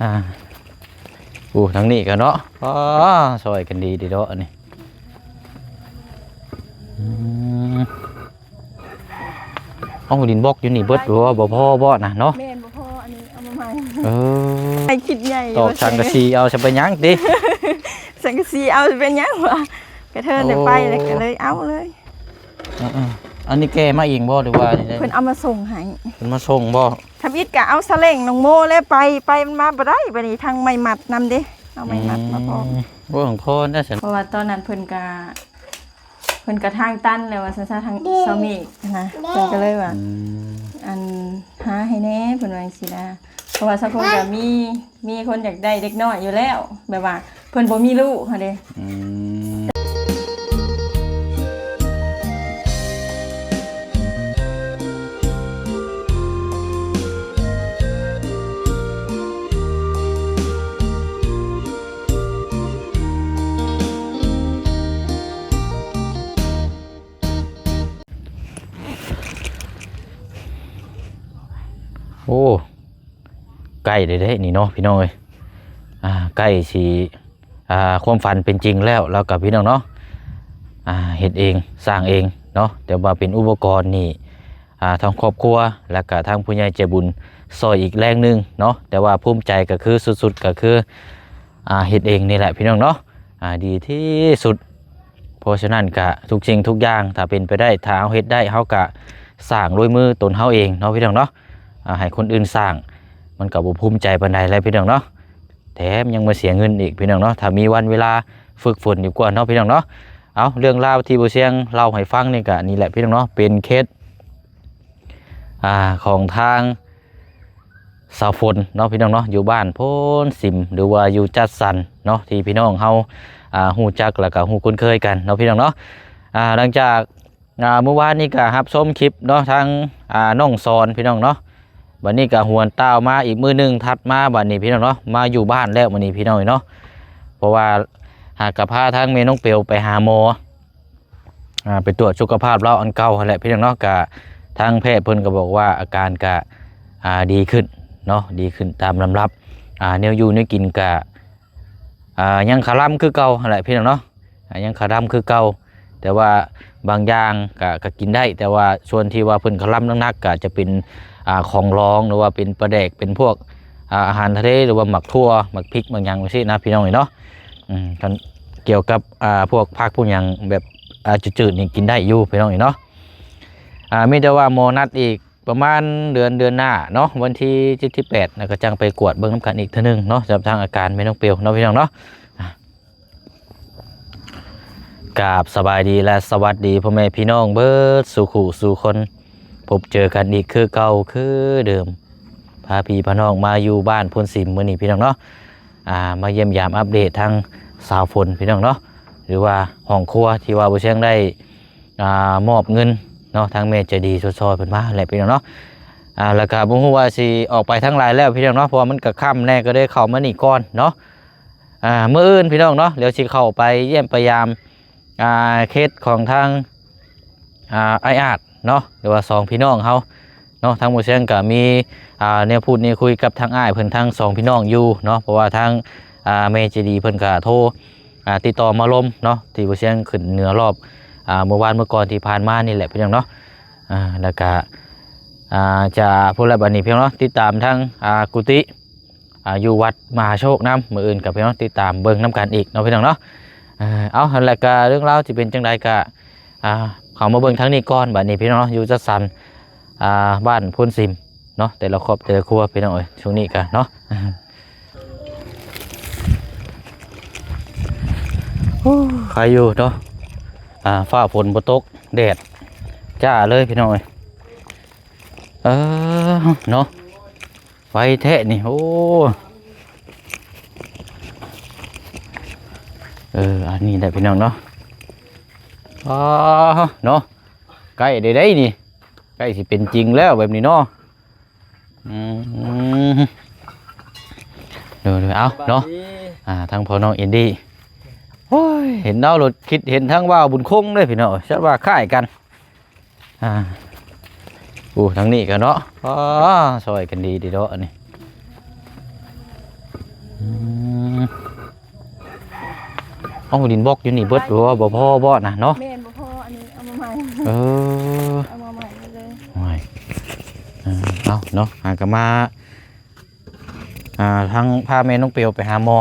ອ່າ ໂອ້ ທາງນີ້ກໍເນາະ ອໍ ຊ່ອຍກັນດີເດເນາະ ອັນນີ້ ອືມ ເອົາ ດິນບລັອກຢູ່ນີ້ເບິດບໍ່? ບໍ່ພໍບໍ່ນະເນາະ? ແມ່ນ ບໍ່ພໍ ອັນນີ້ເອົາມາໃໝ່ ເອີ ໃຫ້ຄິດໃຫຍ່ ຕອກສັງກະສີເອົາ ຈະໄປຫຍັງຕິ? ສັງກະສີເອົາ ຈະເປັນຫຍັງວະ? ກະເທີນໄດ້ໄປ ໂອ້ ແລ້ວກໍເລີຍເອົາເລີຍ ເອີໆ ອັນນີ້ແກ່ມາເອງບໍ່ ຫຼືວ່າ ເພິ່ນເອົາມາສົ່ງໃຫ້ ເພິ່ນມາສົ່ງບໍ່? ທຳອິດກະເອົາສະເຫຼັ່ງນ້ອງໂມແລ້ວໄປ ໄປມັນມາບໍ່ໄດ້ ບາດນີ້ທັງໄມ້ມັດນຳເດ້ ເອົາໄມ້ມັດມາພ້ອມ ອືມ ໂອ້ຍ ຂອງພໍ່ນະຊັ້ນ ເພາະວ່າຕອນນັ້ນເພິ່ນກະ ເພິ່ນກະທາງຕັນແລ້ວວ່າຊັ້ນຊະ ທາງຊາວເມກນະ ເພິ່ນກະເລີຍວ່າ ອືມ ອັນ ຫາໃຫ້ແດ່ ເພິ່ນວ່າຈັ່ງຊີ້ນະ ເພາະວ່າຊາວພົນກະມີ ມີຄົນຢາກໄດ້ເດັກນ້ອຍຢູ່ແລ້ວ ແບບວ່າເພິ່ນບໍ່ມີລູກຫັ້ນເດ້ ອືມ ໂອ້ ໃກ້ແລ້ວເດ້ນີ້ເນາະ ພີ່ນ້ອງເອີຍ ອ່າ ໃກ້ຊິ ອ່າ ຄວາມຝັນເປັນຈິງແລ້ວ ແລ້ວກໍພີ່ນ້ອງເນາະ ອ່າ ເຮັດເອງ ສ້າງເອງເນາະ ແຕ່ວ່າເປັນອຸປະກອນນີ້ ອ່າ ທາງຄອບຄົວ ແລ້ວກໍທາງຜູ້ໃຫຍ່ໃຈບຸນຊ່ອຍອີກແຮງໜຶ່ງເນາະ ແຕ່ວ່າພູມໃຈກໍຄື ສຸດໆ ກໍຄື ອ່າ ເຮັດເອງນີ້ແຫຼະ ພີ່ນ້ອງເນາະ ອ່າ ດີທີ່ສຸດ ເພາະສະນັ້ນກະທຸກສິ່ງທຸກຢ່າງ ຖ້າເປັນໄປໄດ້ ຖ້າເຮົາເຮັດໄດ້ ເຮົາກະສ້າງດ້ວຍມືຕົນເຮົາເອງເນາະ ພີ່ນ້ອງເນາະ ອ່າ ໃຫ້ຄົນອື່ນສ້າງ ມັນກະບໍ່ພູມໃຈປານໃດແຫຼະ ພີ່ນ້ອງເນາະ ແຖມຍັງມາເສຍເງິນອີກ ພີ່ນ້ອງເນາະ ຖ້າມີວັນເວລາຝຶກຝົນດີກວ່າເນາະ ພີ່ນ້ອງເນາະ ເອົາ ເລື່ອງລາວທີ່ບໍ່ສຽງເລົ່າໃຫ້ຟັງນີ້ກະນີ້ແຫຼະ ພີ່ນ້ອງເນາະ ເປັນເຄສ ອ່າ ຂອງທາງ ສາວຝົນເນາະ ພີ່ນ້ອງເນາະ ຢູ່ບ້ານໂພນສິມ ຫຼືວ່າຢູ່ຈັດສັນເນາະ ທີ່ພີ່ນ້ອງເຮົາ ອ່າ ຮູ້ຈັກ ແລ້ວກໍຮູ້ຄຸ້ນເຄີຍກັນເນາະ ພີ່ນ້ອງເນາະ ອ່າ ຫຼັງຈາກ ອ່າ ມື້ວານນີ້ກໍຮັບຊົມຄລິບເນາະ ທາງ ອ່າ ນ້ອງສອນ ພີ່ນ້ອງເນາະ ບັດນີ້ກໍຫວນຕ່າວມາອີກມື້ໜຶ່ງ ຖັດມາບັດນີ້ ພີ່ນ້ອງເນາະ ມາຢູ່ບ້ານແລ້ວມື້ນີ້ ພີ່ນ້ອງເນາະ ເພາະວ່າຫາກະພາທາງແມ່ນ້ອງເປວໄປຫາໝໍ ອ່າ ໄປກວດສຸຂະພາບລາວອັນເກົ່າຫັ້ນແຫຼະ ພີ່ນ້ອງເນາະ ກະທາງແພດເພິ່ນກໍບອກວ່າອາການກະ ອ່າ ດີຂຶ້ນເນາະ ດີຂຶ້ນຕາມລຳດັບ ອ່າ ແນວຢູ່ແນວກິນກະ ອ່າ ຍັງຂະລຳຄືເກົ່າຫັ້ນແຫຼະ ພີ່ນ້ອງເນາະ ອ່າ ຍັງຂະລຳຄືເກົ່າ ແຕ່ວ່າບາງຢ່າງກະ ກະກິນໄດ້ ແຕ່ວ່າສ່ວນທີ່ວ່າເພິ່ນຂະລຳໜັກໆ ກະຈະເປັນ ອ່າ ຂອງດອງ ຫຼືວ່າເປັນປາແດກ ເປັນພວກ ອ່າ ອາຫານທະເລ ຫຼືວ່າໝາກຖົ່ວ ໝາກພິກ ໝາກຫຍັງຈັ່ງຊີ້ນະ ພີ່ນ້ອງເອີຍເນາະ ອືມ ຄັນກ່ຽວກັບ ອ່າ ພວກຜັກພວກຫຍັງແບບ ອ່າ ຈືດໆ ນີ້ກິນໄດ້ຢູ່ ພີ່ນ້ອງເອີຍເນາະ ອ່າ ມີແຕ່ວ່າໝໍນັດອີກປະມານເດືອນ ເດືອນໜ້າເນາະ ວັນທີເຈັດ ທີແປດ ແລ້ວກໍຈັ່ງໄປກວດເບິ່ງນຳກັນອີກເທື່ອໜຶ່ງເນາະ ສຳລັບທາງອາການແມ່ນ້ອງເປວເນາະ ພີ່ນ້ອງເນາະ ອ່າ ກາບສະບາຍດີ ແລະ ສະຫວັດດີພໍ່ແມ່ພີ່ນ້ອງເບິດສູ່ຄູ່ສູ່ຄົນ ພົບເຈີກັນອີກຄືເກົ່າຄືເດີມ ພາພີ່ພານ້ອງມາຢູ່ບ້ານໂພນສິມມື້ນີ້ ພີ່ນ້ອງເນາະ ອ່າ ມາຢ້ຽມຢາມອັບເດດທາງສາວຝົນ ພີ່ນ້ອງເນາະ ຫຼືວ່າຫ້ອງຄົວທີ່ວ່າບໍ່ສຽງໄດ້ ອ່າ ມອບເງິນເນາະ ທາງແມ່ໃຈດີຊົດຊ່ອຍເພິ່ນມາແຫຼະ ພີ່ນ້ອງເນາະ ອ່າ ແລ້ວກໍບໍ່ຮູ້ວ່າຊິອອກໄປທາງໃດແລ້ວ ພີ່ນ້ອງເນາະ ເພາະວ່າມັນກໍຄ່ຳແດ່ ກໍເລີຍເຂົ້າມານີ້ກ່ອນເນາະ ອ່າ ມື້ອື່ນ ພີ່ນ້ອງເນາະ ດຽວຊິເຂົ້າໄປຢ້ຽມໄປຢາມ ອ່າ ເຂດຂອງທາງ ອ່າ ອ້າຍອາດເນາະ ຫຼືວ່າສອງພີ່ນ້ອງເຮົາເນາະ ທາງໝູ່ຊຽງກໍມີ ອ່າ ແນວພູດແນວຄຸຍກັບທາງອ້າຍເພິ່ນທັງສອງພີ່ນ້ອງຢູ່ເນາະ ເພາະວ່າທາງ ອ່າ ແມ່ໃຈດີເພິ່ນກໍໂທ ອ່າ ຕິດຕໍ່ມາລົມເນາະ ທີ່ໝູ່ຊຽງຂຶ້ນເໜືອລອບ ອ່າ ມື້ວານມື້ກ່ອນທີ່ຜ່ານມານີ້ແຫຼະ ພີ່ນ້ອງເນາະ ອ່າ ແລ້ວກໍ ອ່າ ຈະພຸ້ນລະ ບັດນີ້ ພີ່ນ້ອງເນາະ ຕິດຕາມທາງ ອ່າ ກຸຕິ ອ່າ ຢູ່ວັດມະຫາໂຊກນຳ ມື້ອື່ນກໍພີ່ນ້ອງຕິດຕາມເບິ່ງນຳກັນອີກເນາະ ພີ່ນ້ອງເນາະ ເອີ ເອົາ ຫັ້ນແຫຼະ ກໍເລື່ອງລາວຊິເປັນຈັ່ງໃດກໍ ອ່າ ເຂົ້າມາເບິ່ງທາງນີ້ກ່ອນ ບັດນີ້ ພີ່ນ້ອງເນາະ ຢູ່ຈັດສັນ ອ່າ ບ້ານໂພນສິມເນາະ ແຕ່ລະຄອບແຕ່ລະຄົວ ພີ່ນ້ອງເອີຍ ຊ່ວງນີ້ກໍເນາະ ໂອ້ ໃຄຢູ່ເນາະ ອ່າ ຟ້າຝົນບໍ່ຕົກ ແດດຈ້າເລີຍ ພີ່ນ້ອງເອີຍ ເອີ ເນາະ ໄວແທ້ນີ້ ໂອ້ ເອີ ອັນນີ້ແຫຼະ ພີ່ນ້ອງເນາະ ອໍ ເນາະ ໃກ້ໄດ້ໄດ໋ນີ້ ໃກ້ຊິເປັນຈິງແລ້ວແບບນີ້ເນາະ ອືມ ເດີໆ ເອົາເນາະ ສະບາຍດີ ອ່າ ທາງພໍ່ນ້ອງອິນດີ້ ໂອ້ຍ ເຫັນເຮົາລົດຄິດເຫັນທາງບ່າວບຸນຄົງເດ້ ພີ່ນ້ອງເອີຍ ຊັດວ່າຄ້າຍກັນ ອ່າ ໂອ້ ທາງນີ້ກໍເນາະ ອໍ ຊ່ອຍກັນດີເດເນາະ ອັນນີ້ ອືມ ເອົາ ດິນບລັອກຢູ່ນີ້ເບິດບໍ່ ບໍ່ພໍບໍ່ນະເນາະ? ແມ່ນ ບໍ່ພໍ ອັນນີ້ເອົາມາໃໝ່. ເອີ ເອົາມາໃໝ່ເລີຍ. ໂອ້ຍ ເອີ ເອົາເນາະ ຫາກະມາ ອ່າ ທາງ ພາແມ່ນ້ອງເປວໄປຫາໝໍ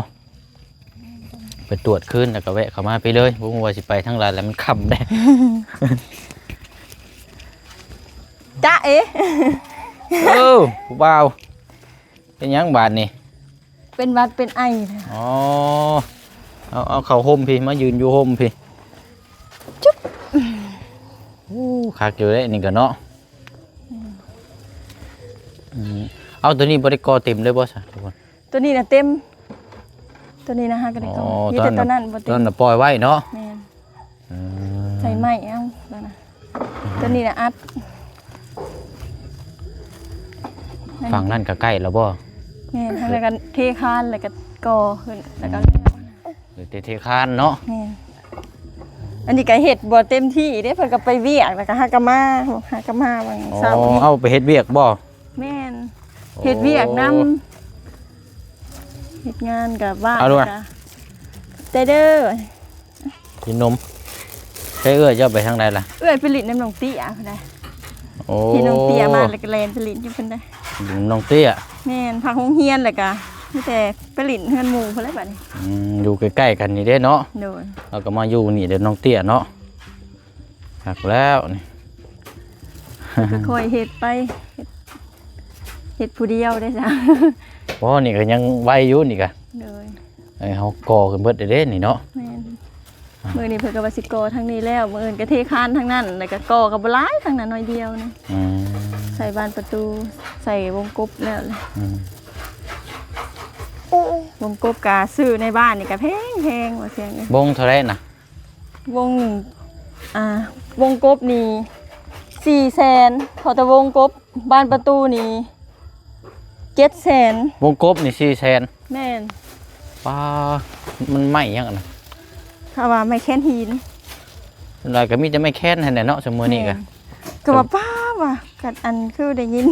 ໄປຕວດຄືນ ແລ້ວກໍແວະເຂົ້າມາພີ້ເລີຍ. ບໍ່ຮູ້ວ່າຊິໄປທາງໃດແລ້ວ ມັນຄ່ຳແດ່. ຈ໊ະເອ ເອີ ຜູ້ບ່າວ ເປັນຫຍັງບາດນີ້? ເປັນຫວັດເປັນໄອ. ອໍ ເອົາ ເອົາເຂົ້າຮົ່ມພີ້ ມາຢືນຢູ່ຮົ່ມພີ້. ຈຸບ ໂອ້ ຄັກຢູ່ເດ້ນີ້ກໍເນາະ. ອືມ ເອົາ ໂຕນີ້ບໍ່ໄດ້ກໍ່ເຕັມເລີຍບໍ່ຊະທຸກຄົນ? ໂຕນີ້ນະເຕັມ ໂຕນີ້ນະຫາກໍໄດ້ກໍ່. ອໍ ມີແຕ່ໂຕນັ້ນບໍ່ເຕັມ ໂຕນັ້ນນະປ່ອຍໄວ້ເນາະ. ແມ່ນ ອືມ ໃສ່ໄມ້ເອົາໂຕນັ້ນນະ ໂຕນີ້ນະອັດ. ຝັ່ງນັ້ນກໍໃກ້ແລ້ວບໍ່? ແມ່ນ ແລ້ວກໍເທຄານ ແລ້ວກໍກໍ່ຂຶ້ນ ແລ້ວກໍ ອືມ ແລ້ວ. ເຮັດແຕ່ເທຄານເນາະ. ແມ່ນ ອັນນີ້ກໍເຮັດບໍ່ເຕັມທີ່ເດ້ ເພິ່ນກໍໄປວຽກ ແລ້ວກໍຫາກໍມາ ຫາກໍມາຫວ່າງເຊົ້ານີ້. ອໍ ເອົາໄປເຮັດວຽກບໍ່? ແມ່ນ ໂອ້ ເຮັດວຽກນຳ ເຮັດງານກໍວ່າງ. ເອົາດ້ວຍ ແລ້ວກໍ ໃຈເດີ ກິນນົມ. ໃຊ້ເອື້ອຍເຈົ້າໄປທາງໃດລະ? ເອື້ອຍໄປຫຼິ້ນນຳນ້ອງເຕ້ຍພຸ້ນໃດ. ໂອ້ ເຫັນນ້ອງເຕ້ຍມາແລ້ວກໍແລ່ນໄປຫຼິ້ນຢູ່ພຸ້ນໃດ. ນ້ອງເຕ້ຍ ແມ່ນ ພັກໂຮງຮຽນແລ້ວກໍມີແຕ່ໄປຫຼິ້ນເຮືອນໝູ່ພຸ້ນແຫຼະບາດນີ້. ອືມ ຢູ່ໃກ້ໆກັນນີ້ເດ້ເນາະ. ໂດຍ ເຮົາກໍມາຢູ່ນີ້ເດ້ນ້ອງເຕ້ຍເນາະ. ຄັກແລ້ວນີ້ ຄ່ອຍເຮັດໄປ ເຮັດ ເຮັດຜູ້ດຽວໄດ້ຊະ. ບໍ່ ນີ້ກໍຍັງໄວຢູ່ນີ້ກະ. ໂດຍ ເອີ ເຮົາກໍ່ຂຶ້ນເບິດເດ້ນີ້ເນາະ. ແມ່ນ ມື້ນີ້ເພິ່ນກໍວ່າຊິກໍ່ທາງນີ້ແລ້ວ ມື້ອື່ນກໍເທຄານທາງນັ້ນ ແລ້ວກໍກໍ່ກໍບໍ່ຫຼາຍ ທາງນັ້ນໜ້ອຍດຽວນະ. ອືມ ໃສ່ບານປະຕູ ໃສ່ວົງກົບແລ້ວແຫຼະ. ອືມ ວົງກົບກະຊື້ໃນບ້ານນີ້ກະແພງໆ ວ່າຊະ. ວົງເທົ່າໃດນະ? ວົງໜຶ່ງ ອ່າ ວົງກົບນີ້ສີ່ແສນ ພໍແຕ່ວົງກົບ ບານປະຕູນີ້ເຈັດແສນ. ວົງກົບນີ້ສີ່ແສນ. ແມ່ນ. ປ້າ ມັນໄມ້ຫຍັງອັນນັ້ນ? ເຂົາວ່າໄມ້ແຄນຫີນ. ສ່ວນຫຼາຍກໍມີແຕ່ໄມ້ແຄນຫັ້ນແຫຼະເນາະ ຊຸມມື້ນີ້ກໍ. ແມ່ນ. ກໍວ່າ ກໍ ປ້າ ວ່າ ກໍອັນຄືໄດ້ຍິນ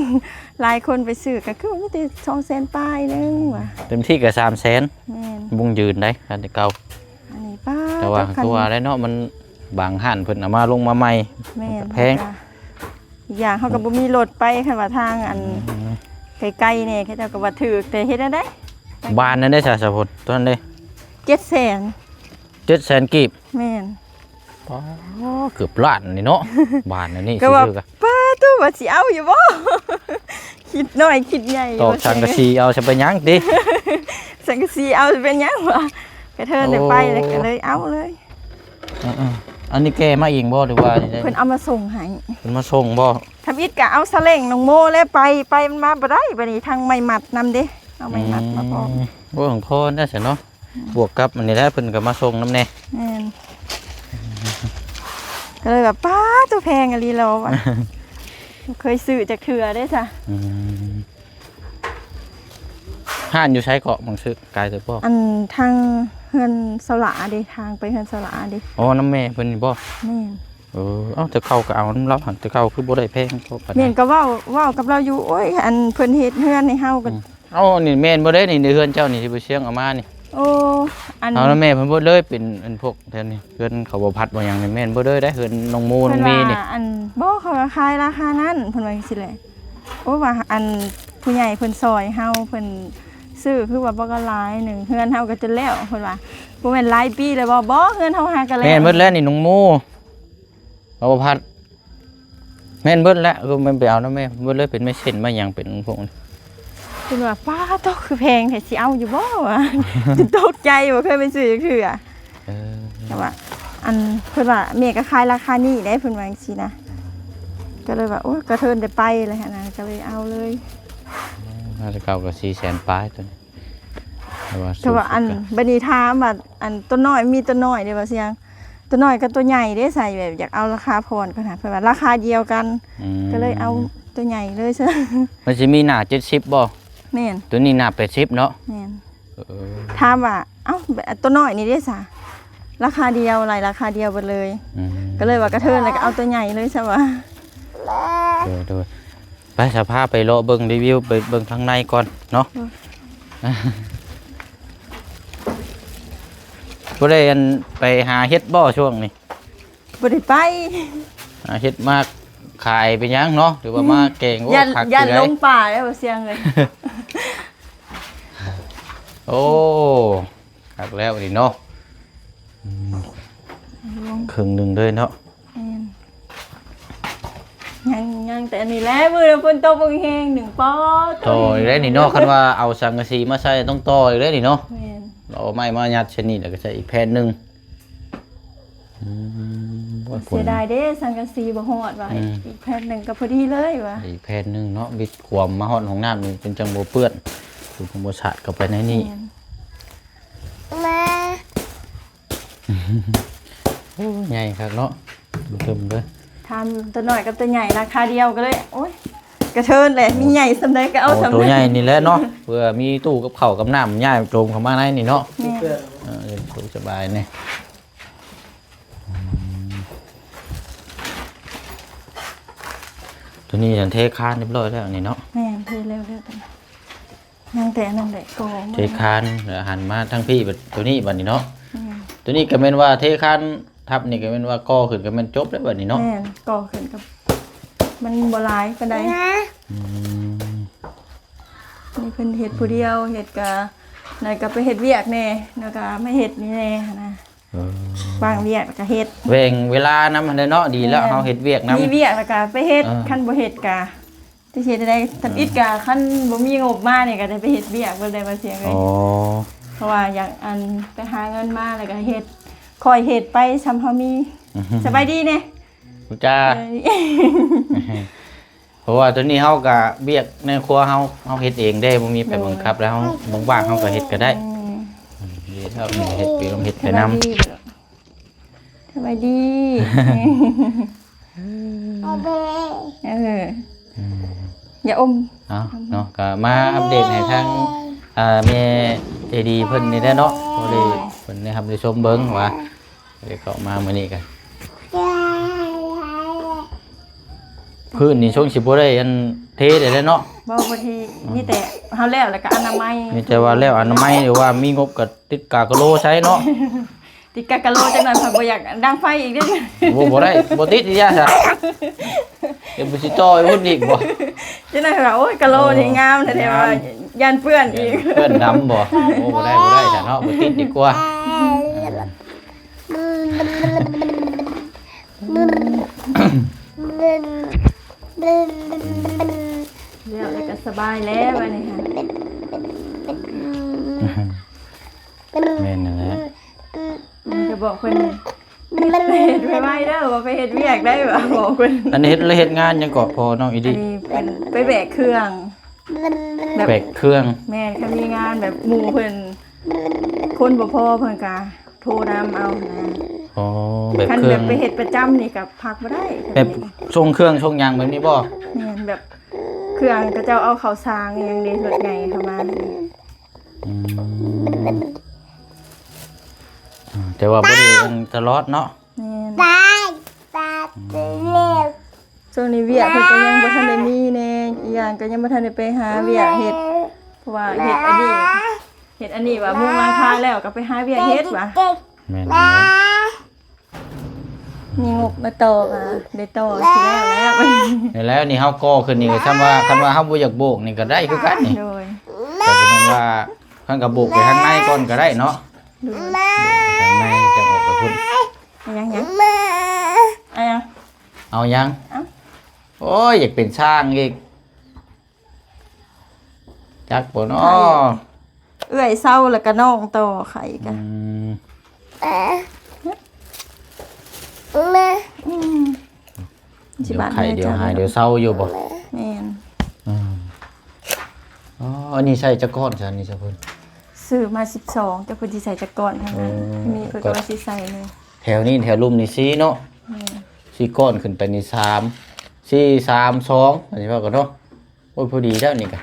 ຫຼາຍຄົນໄປຊື້ ກໍຄືວ່າມີແຕ່ສອງແສນປາຍໜຶ່ງວ່າ ເຕັມທີ່ກໍສາມແສນ. ແມ່ນ. ວົງຢືນໄດ໋ ຄັນແຕ່ເກົ່າ. ອັນນີ້ ປ້າ ແຕ່ວ່າ ຄືວ່າແຫຼະເນາະ ມັນບາງຮ້ານເພິ່ນເອົາມາລົງມາໃໝ່. ແມ່ນ. ແພງ. ອີກຢ່າງເຮົາກໍບໍ່ມີລົດໄປ ຄັນວ່າທາງອັນ ອືມ ໄກໆແດ່ ເຂົາເຈົ້າກໍວ່າຖືກ ແຕ່ເຮັດແນວໃດ? ບານນັ້ນເດ້ຊະ ສາວພົນ ຕອນນັ້ນເດ້ ເຈັດແສນ. ເຈັດແສນກີບ. ແມ່ນ. ປ້າ ເກືອບລ້ານນີ້ເນາະ ບານອັນນີ້. ກໍວ່າ ຊິຊື້ກະ ປ້າ ຕູ້ວ່າຊິເອົາຢູ່ບໍ່? ຄິດນ້ອຍຄິດໃຫຍ່ ຕອກສັງກະສີເອົາຊະ ເປັນຫຍັງຕິ? ສັງກະສີເອົາຊະ ເປັນຫຍັງວະ? ກະເທີນໄດ້ໄປ ໂອ້ ແລ້ວກໍເລີຍເອົາເລີຍ. ເອີໆ ອັນນີ້ແກ່ມາເອງບໍ່ ຫຼືວ່າຈັ່ງໃດ? ເພິ່ນເອົາມາສົ່ງໃຫ້. ເພິ່ນມາສົ່ງບໍ່? ທຳອິດກໍເອົາສາເລັ້ງນ້ອງໂມແລ້ວໄປ ໄປມັນມາບໍ່ໄດ້ ບາດນີ້ທັງໄມ້ມັດນຳເດ້ ເອົາໄມ້ມັດມາພ້ອມ. ອືມ ໂອ້ ຂອງພໍ່ນັ້ນຊະເນາະ. ບວກກັບອັນນີ້ແຫຼະ ເພິ່ນກໍມາສົ່ງນຳແດ່. ແມ່ນ. ກໍເລີຍວ່າ ປ້າ ໂຕແພງອີ່ຫຼີແລ້ວວ່າ ບໍ່ເຄີຍຊື້ຈັກເທື່ອເດ້ຊະ. ອືມ ຮ້ານຢູ່ໃສເກາະ ມັນຊື້ ກາຍເຕີບບໍ່? ອັນທາງເຮືອນສາວຫຼາເດ້ ທາງໄປເຮືອນສາວຫຼາເດ້. ອໍ ນຳແມ່ເພິ່ນນີ້ບໍ່? ແມ່ນ. ເອີ ເອົ້າ ແຕ່ເກົ່າກໍເອົານຳລາວຫັ້ນ ແຕ່ເກົ່າຄືບໍ່ໄດ້ແພງເທົ່າປານໃດ. ແມ່ນ ກໍເວົ້າ ເວົ້າກັບລາວຢູ່ ໂອ້ຍ ອັນເພິ່ນເຮັດເຮືອນໃຫ້ເຮົາກໍ ອືມ ເອົ້າ ນີ້ແມ່ນບໍ່ເດ້ນີ້ ໃນເຮືອນເຈົ້ານີ້ທີ່ບໍ່ຊຽງເອົາມານີ້? ໂອ້ ອັນ ເອົານຳແມ່ເພິ່ນເບິດເລີຍ ເປັນອັນພວກແຖວນີ້ ເຮືອນເຂົາບໍ່ພັດບໍ່ຫຍັງນີ້ ແມ່ນເບິດເລີຍເດ້ ເຮືອນນ້ອງໂມ ນ້ອງມີນີ້. ເພິ່ນວ່າ ອັນ ບໍ່ ເຂົາກໍຂາຍລາຄານັ້ນ ເພິ່ນວ່າຈັ່ງຊີ້ແຫຼະ. ໂອ້ ວ່າອັນຜູ້ໃຫຍ່ເພິ່ນຊ່ອຍເຮົາ ເພິ່ນຊື້ຄືວ່າບໍ່ກໍຫຼາຍໜຶ່ງ ເຮືອນເຮົາກໍຈົນແລ້ວ ເພິ່ນວ່າ. ບໍ່ແມ່ນຫຼາຍປີແລ້ວບໍ່? ບໍ່ ເຮືອນເຮົາຫາກໍແລ້ວ. ແມ່ນເບິດແລ້ວນີ້ ນ້ອງໂມ ເຂົາບໍ່ພັດ. ແມ່ນເບິດແຫຼະ ເອີ ແມ່ນໄປເອົານຳແມ່ເພິ່ນເບິດເລີຍ ເປັນໄມ້ເສັ້ນໄມ້ຫຍັງ ເປັນພວກນີ້. ເພິ່ນວ່າ ປ້າ ໂຕ ຄືແພງແທ້ ຊິເອົາຢູ່ບໍ່ວະ? ຈົນຕົກໃຈ ບໍ່ເຄີຍໄປຊື້ຈັກເທື່ອ. ເອີ ແຕ່ວ່າ ອັນ ເພິ່ນວ່າແມ່ກໍຂາຍລາຄານີ້ເດ້ ເພິ່ນວ່າຈັ່ງຊີ້ນະ. ກໍເລີຍວ່າ ໂອ້ຍ ກະເທີນໄດ້ໄປແລ້ວຫັ້ນນະ ກໍເລີຍເອົາເລີຍ. ອືມ ແຕ່ເກົ່າກໍສີ່ແສນປາຍໂຕນີ້ ແຕ່ວ່າ ແຕ່ວ່າ ສູງສຸດ ອັນ ກໍ ບັດນີ້ຖາມວ່າ ອັນ ໂຕນ້ອຍ ມີໂຕນ້ອຍເດ້ ວ່າຊະຫຍັງ ໂຕນ້ອຍກັບໂຕໃຫຍ່ເດ້ ໃສ່ແບບຢາກເອົາລາຄາຜ່ອນກ່ອນນະ ເພິ່ນວ່າລາຄາດຽວກັນ. ອືມ ກໍເລີຍເອົາໂຕໃຫຍ່ເລີຍຊະ. ມັນຊິມີໜ້າເຈັດສິບບໍ່? ແມ່ນ. ໂຕນີ້ໜ້າແປດສິບເນາະ? ແມ່ນ. ເອີ ຖາມວ່າ ເອົ້າ ໂຕນ້ອຍນີ້ເດ້ຊະ? ລາຄາດຽວ ໄລ່ລາຄາດຽວເບິດເລີຍ. ອືມ ກໍເລີຍວ່າກະເທີນແລ້ວກໍເອົາໂຕໃຫຍ່ເລີຍຊະວ່າ. ໂດຍໆ ໄປ ສະພາໄປເລາະເບິ່ງ ຣີວິວ ໄປເບິ່ງທາງໃນກ່ອນເນາະ. ໂດຍ. ບໍ່ໄດ້ອັນໄປຫາເຫັດບໍ່ຊ່ວງນີ້? ບໍ່ໄດ້ໄປ ຫາເຫັດມາຂາຍເປັນຫຍັງເນາະ ຫຼືວ່າມາແກງ? ໂອ້ ຢ້ານ ຢ້ານລົງປ່າແລ້ວບໍ່ສຽງເອີຍ. ໂອ້ ຄັກແລ້ວນີ້ເນາະ ອືມ ເຄິ່ງໜຶ່ງເລີຍເນາະ. ແມ່ນ ຍັງ ຍັງແຕ່ອັນນີ້ແຫຼະ ມື້ຝົນຕົກແຮງໆ ໜຶ່ງ ປໍ ຕໍ່ອີກແລ້ວນີ້ເນາະ. ຄັນວ່າເອົາສັງກະສີມາໃສ່ຕ້ອງຕໍ່ອີກແລ້ວນີ້ເນາະ. ແມ່ນ ເອົາໄມ້ມາຍັດໃສ່ນີ້ ແລ້ວກໍໃສ່ອີກແຜ່ນໜຶ່ງ. ອືມ ໂອ້ຍ ເສຍດາຍເດ້ ສັງກະສີບໍ່ຮອດວ່າ ອືມ ອີກແຜ່ນໜຶ່ງກໍພໍດີເລີຍວ່າ ອີກແຜ່ນໜຶ່ງເນາະ ບິດຂວາມມາຮອດຫ້ອງນ້ຳນີ້ ເພິ່ນຈັ່ງບໍ່ເປື້ອນ ຄືບໍ່ສາດເຂົ້າໄປໃນນີ້. ແມ່ນ ມາ ໂອ້ ໃຫຍ່ຄັກເນາະ ເຕີມເດີ. ຖາມຕົວນ້ອຍກັບຕົວໃຫຍ່ລາຄາດຽວ ກໍເລີຍ ໂອ້ຍ ກະເທີນແຫຼະ ມີໃຫຍ່ສ່ຳໃດກໍເອົາສ່ຳນັ້ນ. ໂອ້ ຕົວໃຫຍ່ນີ້ແຫຼະເນາະ ເພື່ອມີຕູ້ກັບເຂົ້າກັບນ້ຳ ຍ້າຍໂຈມເຂົ້າມາໃນນີ້ເນາະ. ແມ່ນ ເອີ ສະບາຍແດ່. ອືມ ຕົວນີ້ເທຄານຮຽບຮ້ອຍແລ້ວນີ້ເນາະ. ແມ່ນ ເທແລ້ວ ແລ້ວ ຍັງແຕ່ອັນນັ້ນແຫຼະ ກໍ ເທຄານ ແລ້ວຫັນມາທາງພີ້ ຕົວນີ້ບັດນີ້ເນາະ. ແມ່ນ ຕົວນີ້ກໍແມ່ນວ່າເທຄານທັບນີ້ ກໍແມ່ນວ່າກໍ່ຂຶ້ນ ກໍແມ່ນຈົບແລ້ວບັດນີ້ເນາະ. ແມ່ນ ກໍ່ຂຶ້ນກໍມັນບໍ່ຫຼາຍປານໃດ. ອືມ ນີ້ເພິ່ນເຮັດຜູ້ດຽວ ເຮັດກະ ນັ້ນກໍໄປເຮັດວຽກແດ່ ແລ້ວກໍມາເຮັດນີ້ແດ່ຫັ້ນນະ. ເອີ ວ່າງວຽກແລ້ວກໍເຮັດ ແບ່ງເວລານຳຫັ້ນແຫຼະເນາະ. ດີແລ້ວ ແມ່ນ ເຮົາເຮັດວຽກນຳ ມີວຽກແລ້ວກໍໄປເຮັດ. ເອີ ຄັນບໍ່ເຮັດກໍ ຈະເຮັດແນວໃດ? ທຳອິດກະ ເອີ ຄັນບໍ່ມີງົບມານີ້ກະໄດ້ໄປເຮັດວຽກເບິດແລ້ວວ່າຊະເລີຍ. ອໍ ເພາະວ່າຢາກອັນໄປຫາເງິນມາແລ້ວກະເຮັດ ຄ່ອຍເຮັດໄປຊ່ຳເຮົາມີ. ອືຮຶ ສະບາຍດີແດ່ ເຈົ້າ ເອີ ເພາະວ່າຕົວນີ້ເຮົາກະວຽກໃນຄົວເຮົາ ເຮົາເຮັດເອງເດ້ ບໍ່ມີໃຜບັງຄັບ ແລ້ວເຮົາ ເອີ ວ່າງໆເຮົາກະເຮັດກະໄດ້. ອືມ ເຮັດເຮົາເຮັດ ເຮັດໄປເຮັດໄປນຳ. ສະບາຍດີ ສະບາຍດີ. ເອີ ອືມ ຢ່າອົມ ເອົາເນາະ ກໍມາອັບເດດໃຫ້ທາງ ອ່າ ແມ່ໃຈດີເພິ່ນນີ້ແຫຼະເນາະ ພໍດີເພິ່ນໄດ້ຮັບໄດ້ຊົມເບິ່ງວ່າ ໄດ້ເຂົ້າມາມື້ນີ້ກໍ ພື້ນນີ້ຊົງຊິບໍ່ໄດ້ອັນເທໄດ້ແລ້ວເນາະ. ບໍ່ ບໍ່ເທ ອືມ ມີແຕ່ເຮົາແລ້ວ ແລ້ວກໍອະນາໄມ ມີແຕ່ວ່າແລ້ວອະນາໄມ ຫຼືວ່າມີງົບກໍ ຕິດກາກະໂລໃສ່ເນາະ. ຕິດກາກະໂລ ຈັກໜ່ອຍຂ້ອຍບໍ່ຢາກດັງໄຟອີກເດ້. ໂອ້ ບໍ່ໄດ້ ບໍ່ຕິດອີກຢ່າຊະ ດຽວຊິຕໍ່ໄປພຸ້ນອີກບໍ່? ຈັກໜ່ອຍວ່າ ໂອ້ຍ ກະໂລນີ້ງາມແທ້ໆ ວ່າຢ້ານເປື້ອນອີກ ຢ້ານເປື້ອນດຳບໍ່? ໂອ້ ບໍ່ໄດ້ ບໍ່ໄດ້ຊະເນາະ ບໍ່ຕິດດີກວ່າ. ແລ້ວ ແລ້ວກໍສະບາຍແລ້ວ ອັນນີ້ຫັ້ນ ແມ່ນນັ້ນແຫຼະ ມັນກໍບອກເພິ່ນ ເຮັດໄວໆເດີ ບໍ່ໄປເຮັດວຽກໄດ້ ບອກເພິ່ນ. ອັນນີ້ເຮັດ ແລ້ວເຮັດງານຫຍັງເກາະ ພໍ່ນ້ອງອີດີ? ອັນນີ້ເປັນໄປແບກເຄື່ອງ ແບກເຄື່ອງ. ແມ່ນ ຄັນມີງານແບບໝູ່ເພິ່ນ ຄົນບໍ່ພໍ ເພິ່ນກະໂທນຳເອົານະ. ອໍ ແບບ ຄັນແບບ ເຄື່ອງ ໄປເຮັດປະຈຳນີ້ກະພັກບໍ່ໄດ້. ແບບສົ່ງເຄື່ອງສົ່ງຫຍັງແບບນີ້ບໍ່? ແມ່ນ ແບບເຄື່ອງເຂົາເຈົ້າເອົາເຂົ້າສາງອີ່ຫຍັງເດ້ ລົດໃຫຍ່ເຂົ້າມາ. ອືມ ແຕ່ວ່າບໍ່ໄດ້ອັນຕະຫຼອດເນາະ. ແມ່ນ ອືມ ຊ່ວງນີ້ວຽກເພິ່ນກໍຍັງບໍ່ທັນໄດ້ມີແດ່ ອີກຢ່າງກໍຍັງບໍ່ທັນໄດ້ໄປຫາວຽກເຮັດ ເພາະວ່າເຮັດອັນນີ້ ເຮັດອັນນີ້ວ່າມຸງຫຼັງຄາແລ້ວກໍໄປຫາວຽກເຮັດວ່າ. ແມ່ນແລ້ວ ມີງົບມາຕໍ່ກໍໄດ້ຕໍ່ຊິແລ້ວແລ້ວ. ແລ້ວນີ້ເຮົາກໍ່ຂຶ້ນນີ້ກໍຊ່ຳວ່າ ຄັນວ່າເຮົາບໍ່ຢາກໂບກນີ້ກໍໄດ້ຄືກັນນີ້. ໂດຍ ແຕ່ເປັນວ່າ ເພິ່ນກໍໂບກໄປທາງໃນກ່ອນກໍໄດ້ເນາະ. ໂດຍ ໂບກໄປທາງໃນ ຈັ່ງອອກໄປພຸ້ນ. ຫຍັງ ຫຍັງ ຫຍັງ ເອົາຫຍັງ? ເອົ້າ ໂອ້ຍ ຢາກເປັນຊ້າງອີກ ຈັກບໍ່ນໍ? ເອື້ອຍເຊົາແລ້ວກະນ້ອງຕໍ່ໄຂ່ກະ ອືມ ແມ່ ອືມ ດຽວໄຂ້ດຽວຫາຍດຽວເຊົາຢູ່ບໍ່? ແມ່ນ ອືມ ອໍ ອັນນີ້ໃສ່ຈັກກ້ອນຊັ້ນນີ້ຊະເພິ່ນ? ຊື້ມາສິບສອງ ຈັກເພິ່ນຊິໃສ່ຈັກກ້ອນຫັ້ນນະ. ໂອ້ ນີ້ເພິ່ນກໍວ່າຊິໃສ່ເລີຍ. ແຖວນີ້ແຖວລຸ່ມນີ້ສີ່ເນາະ. ແມ່ນ ສີ່ກ້ອນ ຂຶ້ນໄປນີ້ສາມ ສີ່ ສາມ ສອງ ອັນນີ້ວ່າກັນເນາະ. ໂອ້ຍ ພໍດີແລ້ວນີ້ກະ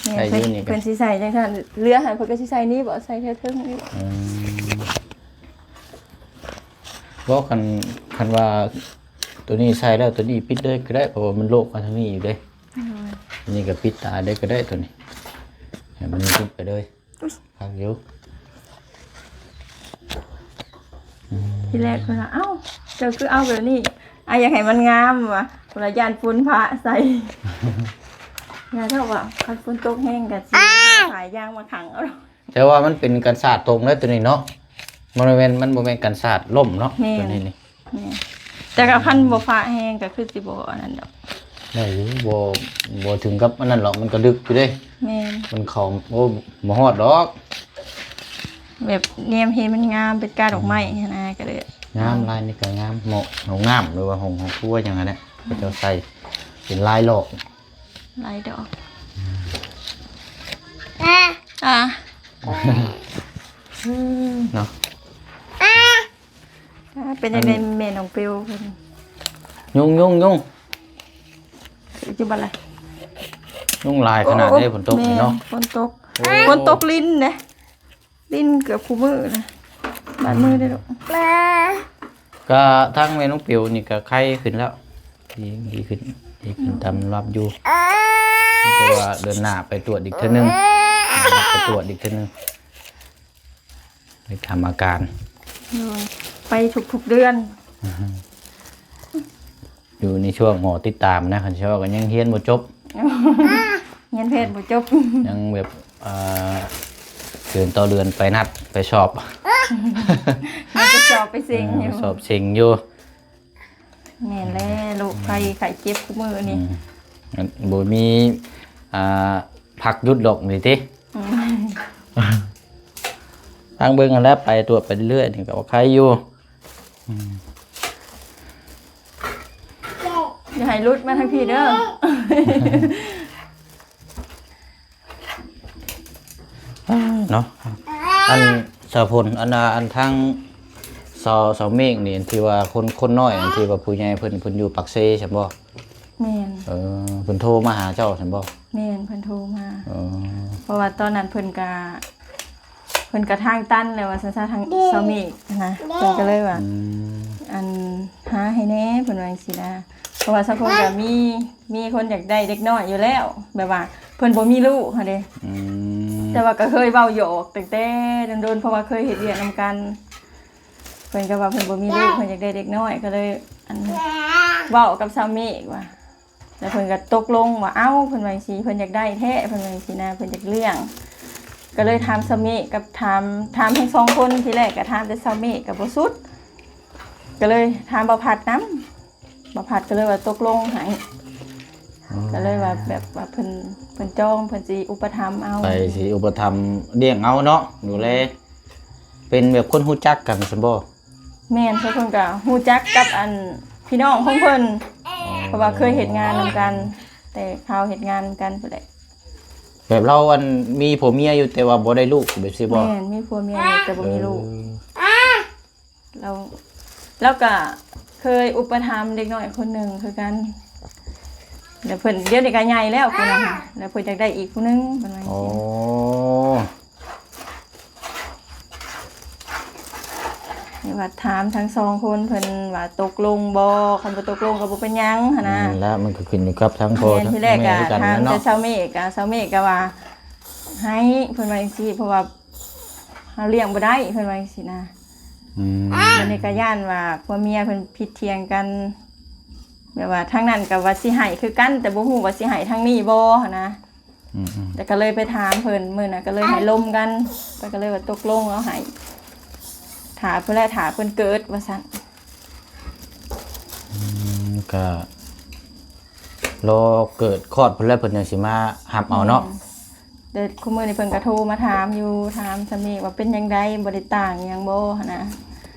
ແມ່ນ ໄດ້ຢູ່ນີ້ກະ ເພິ່ນ ເພິ່ນຊິໃສ່ຈັ່ງຊັ້ນ ເຫຼືອຫັ້ນເພິ່ນກໍຊິໃສ່ນີ້ບໍ ໃສ່ແຖວເທິງນີ້ບໍ? ອືມ ບໍ່ ຄັນ ຄັນວ່າໂຕນີ້ໃສ່ແລ້ວ ໂຕນີ້ປິດເລີຍກໍໄດ້ ເພາະວ່າມັນໂລກມາທາງນີ້ຢູ່ເດ້. ໂດຍ ອັນນີ້ກໍປິດຕາເລີຍກໍໄດ້ ໂຕນີ້ ໃຫ້ມັນຫຼຸດໄປເລີຍ. ຄັກຢູ່ ທີແລກເພິ່ນວ່າ ເອົ້າ ເຈົ້າຄືເອົາແບບນີ້ ອ້າຍຢາກໃຫ້ມັນງາມວ່າ ເພິ່ນວ່າຢ້ານຝຸ່ນປະໃສ່. ຢ່າເຖາະວ່າ ຄັນຝົນຕົກແຮງກໍຊິຫາສາຍຢາງມາຂັງເອົາ. ແຕ່ວ່າມັນເປັນກັນສາດຕົງເດ້ຕົວນີ້ເນາະ ມັນບໍ່ແມ່ນ ມັນບໍ່ແມ່ນກັນສາດລົ້ມເນາະ ແມ່ນ ຕົວນີ້ນີ້. ແມ່ນ ແຕ່ກໍຄັນບໍ່ຟ້າແຮງກໍຄືຊິບໍ່ອັນນັ້ນດອກ. ໄດ້ຢູ່ ບໍ່ ບໍ່ເຖິງກັບອັນນັ້ນດອກ ມັນກໍດຶກຢູ່ເດ້. ແມ່ນ ມັນເຂົ້າ ໂອ້ ບໍ່ຮອດດອກ. ແບບແນມເຫັນມັນງາມ ເປັນກາດອກໄມ້ຫັ້ນນະ ກໍເລີຍ ງາມ ລາຍນີ້ກໍງາມ ເໝາະຫ້ອງນ້ຳ ຫຼືວ່າຫ້ອງ ຫ້ອງຄົວຫຍັງຫັ້ນແຫຼະ ເຂົາເຈົ້າໃສ່ເປັນລາຍຫຼອກ ລາຍດອກ. ອ່າ ເນາະ ອ່າ ເປັນຈັ່ງໃດແມ່ນ້ອງປິວເພິ່ນ? ຍຸງ ຍຸງ ຍຸງ ຢູ່ບ້ານລະ ຍຸງຫຼາຍຂະໜາດໃດ. ໂອ້ ຝົນຕົກນີ້ເນາະ ແມ່ນ ຝົນຕົກ ໂອ້ ຝົນຕົກລິນເດ້. ຫຼິ້ນເກືອບຄູ່ມື້ນະ ບາດມືເດ້ລູກ. ກະທາງແມ່ນ້ອງປິວນີ້ກະໄຄຂຶ້ນແລ້ວ ດີ ດີຂຶ້ນ ດີຂຶ້ນຕາມລຳດັບຢູ່ ແຕ່ວ່າເດືອນໜ້າໄປກວດອີກເທື່ອໜຶ່ງ ໄປກວດອີກເທື່ອໜຶ່ງ ໄປຖາມອາການ. ໂດຍ ໄປທຸກໆເດືອນ. ຢູ່ໃນຊ່ວງໝໍຕິດຕາມນະ ຄັນຊິເວົ້າກໍຍັງຮຽນບໍ່ຈົບ ຮຽນແພດບໍ່ຈົບ ຍັງແບບ ເອີ ເດືອນຕໍ່ເດືອນໄປນັດໄປສອບ ນັດໄປສອບໄປເສັງຢູ່ ເອີ ສອບເສັງຢູ່. ແມ່ນແລ້ວ ໂລກໄພໄຂ້ເຈັບຄູ່ມື້ນີ້ ອືມ ບໍ່ມີ ອ່າ ພັກຢຸດດອກນີ້ຕິ. ອືມ ທາງເບິ່ງຫັ້ນແຫຼະ ໄປກວດໄປເລື້ອຍໆນີ້ກໍວ່າໄຄຢູ່. ອືມ ຢ່າໃຫ້ຫຼຸດມາທາງພີ້ເດີ ເນາະ. ອັນສາວຝົນ ອັນ ອັນທາງສາວ ສາວເມກນີ້ ທີ່ວ່າຄົນ ຄົນນ້ອຍ ອັນທີ່ວ່າຜູ້ໃຫຍ່ເພິ່ນ ເພິ່ນຢູ່ປາກເຊຊັ້ນບໍ່? ແມ່ນ ເອີ ເພິ່ນໂທມາຫາເຈົ້າຊັ້ນບໍ່? ແມ່ນ ເພິ່ນໂທມາ ເອີ ເພາະວ່າຕອນນັ້ນເພິ່ນກະ ເພິ່ນກະທາງຕັນແລ້ວວ່າຊັ້ນຊະ ທາງສາວເມກນະ ເພິ່ນກໍເລີຍວ່າ ອືມ ອັນ ຫາໃຫ້ແດ່ ເພິ່ນວ່າຈັ່ງຊີ້ນະ ເພາະວ່າສາວຝົນກໍມີ ມີຄົນຢາກໄດ້ເດັກນ້ອຍຢູ່ແລ້ວ ແບບວ່າເພິ່ນບໍ່ມີລູກຫັ້ນເດ້. ອືມ ແຕ່ວ່າກໍເຄີຍເວົ້າຫຍອກຕັ້ງແຕ່ດົນໆ ເພາະວ່າເຄີຍເຮັດວຽກນຳກັນ ເພິ່ນກໍວ່າເພິ່ນບໍ່ມີລູກ ເພິ່ນຢາກໄດ້ເດັກນ້ອຍ ກໍເລີຍ ອັນ ເວົ້າກັບສາວເມກວ່າ ແລ້ວເພິ່ນກໍຕົກລົງວ່າ ເອົ້າ ເພິ່ນວ່າຈັ່ງຊີ້ ເພິ່ນຢາກໄດ້ແທ້ ເພິ່ນວ່າຈັ່ງຊີ້ນະ ເພິ່ນຢາກລ້ຽງ ກໍເລີຍຖາມສາວເມກກັບຖາມ ຖາມທັງສອງຄົນ. ທີແລກກໍຖາມແຕ່ສາວເມກກໍບໍ່ສຸດ ກໍເລີຍຖາມບ່າວພັດນຳ ບ່າວພັດກໍເລີຍວ່າຕົກລົງໃຫ້ ອໍ ກໍເລີຍວ່າແບບວ່າເພິ່ນ ເພິ່ນຈອງ ເພິ່ນຊິອຸປະຖຳເອົາ ໄປຊິອຸປະຖຳລ້ຽງເອົາເນາະ ດູແລ ເປັນແບບຄົນຮູ້ຈັກກັນຊັ້ນບໍ່? ແມ່ນ ເພິ່ນກໍຮູ້ຈັກກັບອັນພີ່ນ້ອງຂອງເພິ່ນ ອໍ ເພາະວ່າເຄີຍເຮັດງານນຳກັນ ແຕ່ຄາວເຮັດງານນຳກັນພຸ້ນແຫຼະ. ແບບລາວອັນມີຜົວເມຍຢູ່ ແຕ່ວ່າບໍ່ໄດ້ລູກແບບຊີ້ບໍ່? ແມ່ນ ມີຜົວເມຍຢູ່ ແຕ່ບໍ່ມີລູກ ເອີ ລາວ ລາວກໍເຄີຍອຸປະຖຳເດັກນ້ອຍຄົນໜຶ່ງຄືກັນ ແລ້ວເພິ່ນ ດຽວນີ້ກໍໃຫຍ່ແລ້ວຜູ້ນັ້ນ ແລ້ວເພິ່ນຢາກໄດ້ອີກຜູ້ໜຶ່ງ ເພິ່ນວ່າ ອໍ ຈັ່ງຊີ້ ນີ້ວ່າຖາມທັງສອງຄົນ ເພິ່ນວ່າຕົກລົງບໍ່ ຄັນບໍ່ຕົກລົງກໍບໍ່ເປັນຫຍັງຫັ້ນນະ. ແມ່ນແລ້ວ ມັນກໍຂຶ້ນຢູ່ກັບທາງພໍ່ ແມ່ນ ທີແລກກໍຖາມແຕ່ສາວເມກ ກໍສາວເມກກໍວ່າໃຫ້ ເພິ່ນວ່າຈັ່ງຊີ້ ເພາະວ່າເຮົາລ້ຽງບໍ່ໄດ້ ເພິ່ນວ່າຈັ່ງຊີ້ນະ. ອືມ ບັດນີ້ກໍຢ້ານວ່າຜົວເມຍເພິ່ນຜິດຖຽງກັນ ແບບວ່າທາງນັ້ນກໍວ່າຊິໃຫ້ຄືກັນ ແຕ່ບໍ່ຮູ້ວ່າຊິໃຫ້ທາງນີ້ບໍ່ຫັ້ນນະ. ອືມໆ ແລ້ວກໍເລີຍໄປຖາມເພິ່ນ ມື້ນັ້ນກໍເລີຍໃຫ້ລົມກັນ ແລ້ວກໍເລີຍວ່າຕົກລົງເອົາໃຫ້ ຖ້າເພິ່ນແຫຼະ ຖ້າເພິ່ນເກີດວ່າຊັ້ນ. ອືມ ກໍລໍເກີດຄອດເພິ່ນແລ້ວ ເພິ່ນຈັ່ງຊິມາຮັບເອົາເນາະ. ແມ່ນ ແຕ່ຄູ່ມື້ນີ້ເພິ່ນກໍໂທມາຖາມຢູ່ ຖາມສາມີວ່າເປັນຈັ່ງໃດ ບໍ່ໄດ້ຕ່າງຫຍັງບໍ່ຫັ້ນນະ.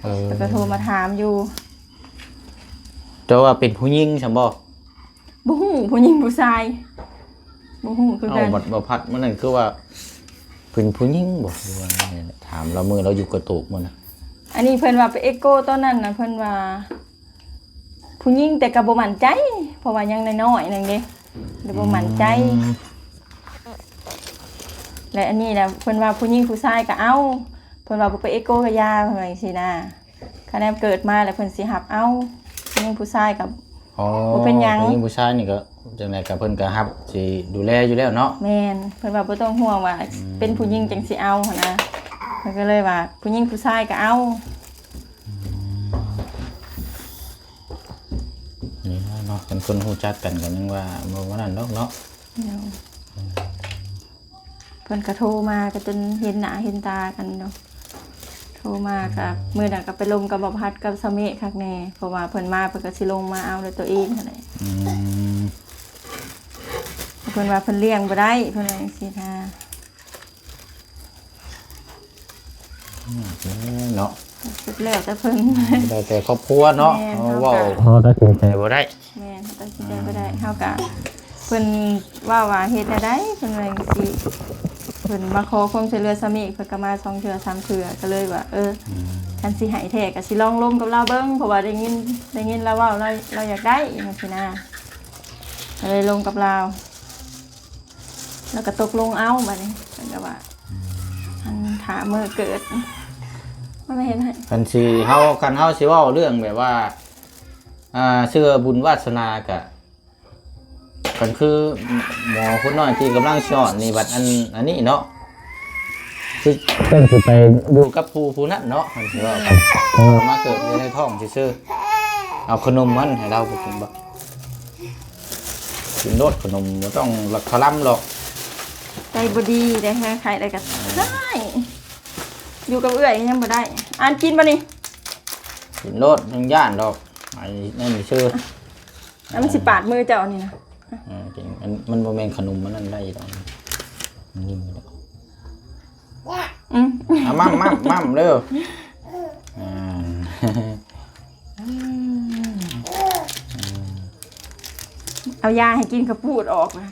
ເອີ ເພິ່ນກໍໂທມາຖາມຢູ່. ແຕ່ວ່າເປັນຜູ້ຍິງຊັ້ນບໍ່? ບໍ່ຮູ້ຜູ້ຍິງຜູ້ຊາຍ ບໍ່ຮູ້ຄືກັນ. ເອົ້າ ບັດບໍ່ພັດມື້ນັ້ນຄືວ່າເປັນຜູ້ຍິງບໍ່ ຫຼືວ່າແນວໃດ? ຖາມລາວມື້ລາວຢູ່ກະໂຕກມື້ນະ. ອັນນີ້ເພິ່ນວ່າໄປເອກໂກຕອນນັ້ນນະ ເພິ່ນວ່າຜູ້ຍິງ ແຕ່ກໍບໍ່ໝັ້ນໃຈ ເພາະວ່າຍັງນ້ອຍໆໜຶ່ງເດ້ ແລ້ວບໍ່ໝັ້ນໃຈ. ອືມ ແລະອັນນີ້ນະ ເພິ່ນວ່າຜູ້ຍິງຜູ້ຊາຍກໍເອົາ ເພິ່ນວ່າບໍ່ໄປເອກໂກກໍຢ່າ ເພິ່ນວ່າຈັ່ງຊີ້ນະ. ຄະແນນເກີດມາແລ້ວເພິ່ນຊິຮັບເອົາ ຜູ້ຍິງຜູ້ຊາຍກໍ ອໍ ບໍ່ເປັນຫຍັງ. ຜູ້ຍິງຜູ້ຊາຍນີ້ກໍຈັ່ງໃດກໍເພິ່ນກໍຮັບ ຊິດູແລຢູ່ແລ້ວເນາະ. ແມ່ນ ເພິ່ນວ່າບໍ່ຕ້ອງຫ່ວງວ່າ ອືມ ເປັນຜູ້ຍິງຈັ່ງຊິເອົາຫັ້ນນະ. ເພິ່ນກໍເລີຍວ່າຜູ້ຍິງຜູ້ຊາຍກໍເອົາ. ອື ຄັນຄົນຮູ້ຈັກກັນກໍຍັງວ່າບໍ່ ບໍ່ນັ້ນດອກເນາະ. ໂດຍ ເພິ່ນກໍໂທມາກໍຈົນເຫັນໜ້າເຫັນຕາກັນຢູ່ ໂທມາກໍ ອືມ ມື້ນັ້ນກໍໄປລົມກັບບ່າວພັດກັບສາມີຄັກແນ່ ເພາະວ່າເພິ່ນມາເພິ່ນກໍຊິລົງມາເອົາດ້ວຍຕົວເອງຫັ້ນແຫຼະ. ອືມ ເພິ່ນວ່າເພິ່ນລ້ຽງບໍ່ໄດ້ ເພິ່ນວ່າຈັ່ງຊີ້ນະ. ອືມ ເນາະ ສຸດແລ້ວແຕ່ເພິ່ນ ແລ້ວແຕ່ຄອບຄົວເນາະ. ແມ່ນ ເຮົາເວົ້າ ເຮົາກໍຕັດສິນໃຈບໍ່ໄດ້. ແມ່ນ ເຮົາຕັດສິນໃຈບໍ່ໄດ້ ເຮົາກໍ ເພິ່ນເວົ້າວ່າເຮັດແນວໃດ ເພິ່ນວ່າຈັ່ງຊີ້ ເພິ່ນມາຂໍຄວາມຊ່ວຍເຫຼືອສາມີ ເພິ່ນກໍມາສອງເທື່ອສາມເທື່ອ ກໍເລີຍວ່າ ເອີ ອືມ ຄັນຊິໃຫ້ແທ້ກໍຊິລອງລົມກັບລາວເບິ່ງ ເພາະວ່າໄດ້ຍິນ ໄດ້ຍິນລາວເວົ້າ ລາວ ລາວຢາກໄດ້ຈັ່ງຊີ້ນະ ກໍເລີຍລົມກັບລາວ. ແລ້ວກໍຕົກລົງເອົາບັດນີ້ ເພິ່ນກໍວ່າ ອືມ ອັນຖ້າມື້ເກີດ ມັນເຮັດໃຫ້ ຄັນຊິ ເຮົາ ຄັນເຮົາຊິເວົ້າເລື່ອງແບບວ່າ ອ່າ ເຊື່ອບຸນວາດສະໜາກະ ຄັນຄືໝໍຄົນນ້ອຍທີ່ກຳລັງຊິອອກນີ້ ບັດອັນ ອັນນີ້ເນາະ ຄືເພິ່ນຊິໄປຢູ່ກັບຜູ້ ຜູ້ນັ້ນເນາະ ຄັນຊິເວົ້າກັນ ເອີ ມາເກີດຢູ່ໃນທ້ອງຊື່ໆ ເອົາຂະໜົມມັນໃຫ້ລາວບໍ່ກິນບໍ່? ກິນໂລດຂະໜົມ ບໍ່ຕ້ອງລັກຄະລຳດອກ. ໃຈບໍ່ດີໄດ໋ ແຮງໄຂ້ໄດ້ກໍຮ້າຍ ຢູ່ກັບເອື້ອຍຍັງບໍ່ໄດ້. ອ່ານກິນບໍ່ນີ້? ກິນໂລດ ຍັງຢ້ານດອກ ໄອ້ນັ້ນຊື່. ແລ້ວມັນຊິປາດມືເຈົ້ານີ້ນະ. ເອີ ກິນ ມັນ ມັນບໍ່ແມ່ນຂະໜົມ ມັນນັ້ນໄດ້ດອກ ມັນນີ້ດອກ. ອືມ ອ່ະ ໝ້ຳ ໝ້ຳ ໝ້ຳເດີ້. ອ່າ ເອົາຢາໃຫ້ກິນ ຂະປູດອອກນະ.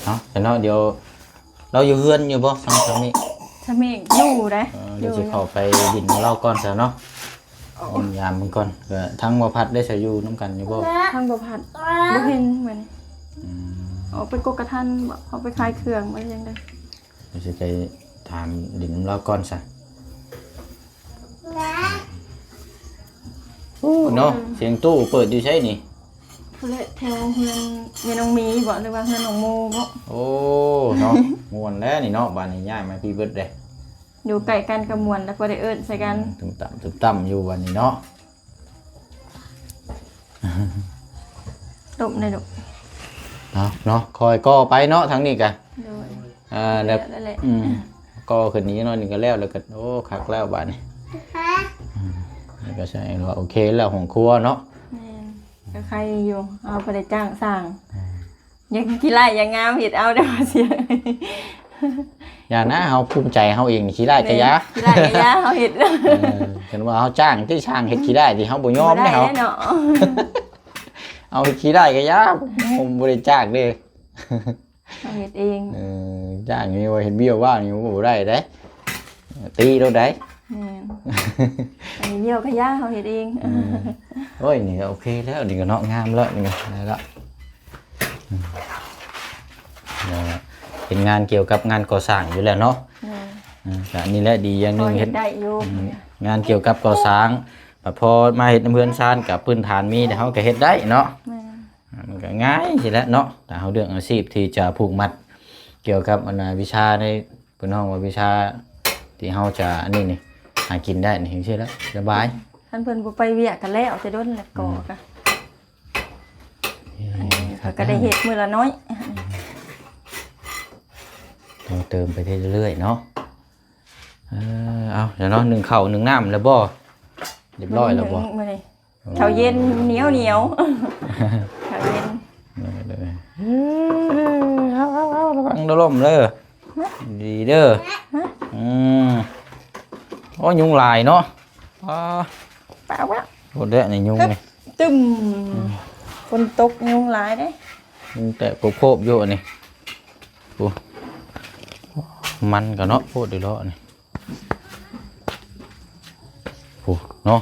ເນາະ ເນາະ ດຽວລາວຢູ່ເຮືອນຢູ່ບໍ່ ສາມີ? ສາມີຢູ່ໄດ໋. ເອີ ດຽວຊິເຂົ້າໄປດິນນຳລາວກ່ອນຊະເນາະ. ໂອ້ ຢ້ຽມຢາມເບິ່ງກ່ອນ. ກໍທາງບໍ່ພັດໄດ້ສະ ຢູ່ນຳກັນຢູ່ບໍ່? ທາງບໍ່ພັດບໍ່ເຫັນມື້ນີ້. ອືມ ອອກໄປກົກກະທັນບໍ? ອອກໄປຂາຍເຄື່ອງບໍ່ ຫຼືຈັ່ງໃດ? ດຽວຊິໄປຖາມດິນນຳລາວກ່ອນຊະ. ໂອ້ ເນາະ ອືມ ສຽງຕູ້ເປີດຢູ່ໃສນີ້? ພຸ້ນແຫຼະ ແຖວເຮືອນແມ່ນ້ອງມີບໍ ຫຼືວ່າເຮືອນນ້ອງໂມບໍ? ໂອ້ ເນາະ ມ່ວນແລ້ວນີ້ເນາະ ບາດນີ້ຍ້າຍມາພີ້ເບິດເດ້. ຢູ່ໃກ້ກັນກໍມ່ວນແລ້ວ ພໍໄດ້ເອີ້ນໃສ່ກັນ. ອືມ ຕຶມຕຳ ຕຶມຕຳຢູ່ບາດນີ້ເນາະ. ລົມໄດ້ລູກ. ເອົາເນາະ ຄ່ອຍກໍ່ໄປເນາະ ທາງນີ້ກະ. ໂດຍ ອ່າ ແລ້ວ ແລ້ວແຫຼະ ອືມ ກໍ່ຂຶ້ນນີ້ໜ້ອຍໜຶ່ງກໍແລ້ວ ແລ້ວກໍ ໂອ້ ຄັກແລ້ວບາດນີ້. ອືມ ແລ້ວກໍໃຊ້ວ່າໂອເຄແລ້ວ ຫ້ອງຄົວເນາະ. ແມ່ນ ກໍໄຄຢູ່ ເຮົາບໍ່ໄດ້ຈ້າງຊ່າງ. ອືມ ຢາກຂີ້ຮ້າຍຢາກງາມ ເຮັດເອົາໄດ້ບໍ່ ເສຍ. ຢ່ານະ ເຮົາພູມໃຈເຮົາເອງ ຂີ້ຮ້າຍກະຢ່າ. ແມ່ນ ຂີ້ຮ້າຍກະຢ່າ ເຮົາເຮັດ. ເອີ ຄັນວ່າເຮົາຈ້າງຕິ ຊ່າງເຮັດຂີ້ຮ້າຍຕິ ເຮົາບໍ່ຍອມເດ້ເຮົາ. ບໍ່ໄດ້ເນາະ ເຮົາເຮັດຂີ້ຮ້າຍກະຢ່າ ເຮົາບໍ່ໄດ້ຈ້າງເດ້ ເຮົາເຮັດເອງ. ເອີ ຈ້າງນີ້ວ່າເຮັດວຽກວ່ານີ້ບໍ່ໄດ້ເດ້ ຕີໂລດໄດ໋. ແມ່ນ ອັນນີ້ວຽກກະຢ່າ ເຮົາເຮັດເອງ. ເອີ ໂອ້ຍ ນີ້ກໍໂອເຄແລ້ວ ນີ້ກໍເນາະ ງາມແລ້ວ ນີ້ກໍໄດ້ແລ້ວ. ອືມ ເປັນງານກ່ຽວກັບງານກໍ່ສ້າງຢູ່ແລ້ວເນາະ. ແມ່ນ ອືມ ກະນີ້ແຫຼະດີຢ່າງໜຶ່ງ ເຮັດ ເຮັດໄດ້ຢູ່. ອືມ ງານກ່ຽວກັບກໍ່ສ້າງ ບັດພໍມາເຮັດນຳເຮືອນຊານ ກະພື້ນຖານມີ ແຕ່ເຮົາກະເຮັດໄດ້ເນາະ. ແມ່ນ ມັນກະງ່າຍຊີ້ແຫຼະເນາະ ຖ້າເຮົາເລືອກອາຊີບທີ່ຈະຜູກມັດກ່ຽວກັບ ອັນນ່າ ວິຊາໃນ ເພິ່ນຮ້ອງວ່າວິຊາທີ່ເຮົາຈະ ອັນນີ້ນີ້ ຫາກິນໄດ້ນີ້ ຈັ່ງຊີ້ແຫຼະ ສະບາຍ. ຄັນເພິ່ນບໍ່ໄປວຽກກໍແລ້ວແຕ່ດົນແລ້ວ ກໍ ອືມ ກໍ ເອີ ເຂົາກໍໄດ້ເຮັດມື້ລະໜ້ອຍ ເຕີມໄປເລື້ອຍໆເນາະ. ເອີ ເອົາ ແລ້ວເນາະ ໜຶ້ງເຂົ້າໜຶ້ງນ້ຳແລ້ວບໍ່? ຮຽບຮ້ອຍແລ້ວບໍ່? ມື້ນີ້ ເຂົ້າເຢັນໜຽວໆ ເຂົ້າເຢັນ. ເອີ ເອົາໆໆ ລະວັງໂດນລົ້ມເດີ ຮະ? ດີເດີ ຮະ? ອືມ ໂອ້ ຍຸງຫຼາຍເນາະ. ອ້າ ປາວະ ໂດນແດດນີ້ຍຸງນີ້ ຕຶ້ມ ອືມ ຝົນຕົກຍຸງຫຼາຍເດ້ ຍຸງແຕກໂຄບໆຢູ່ອັນນີ້. ໂອ້ ມັນກໍເນາະ ໂພດດີເນາະອັນນີ້. ໂອ້ ເນາະ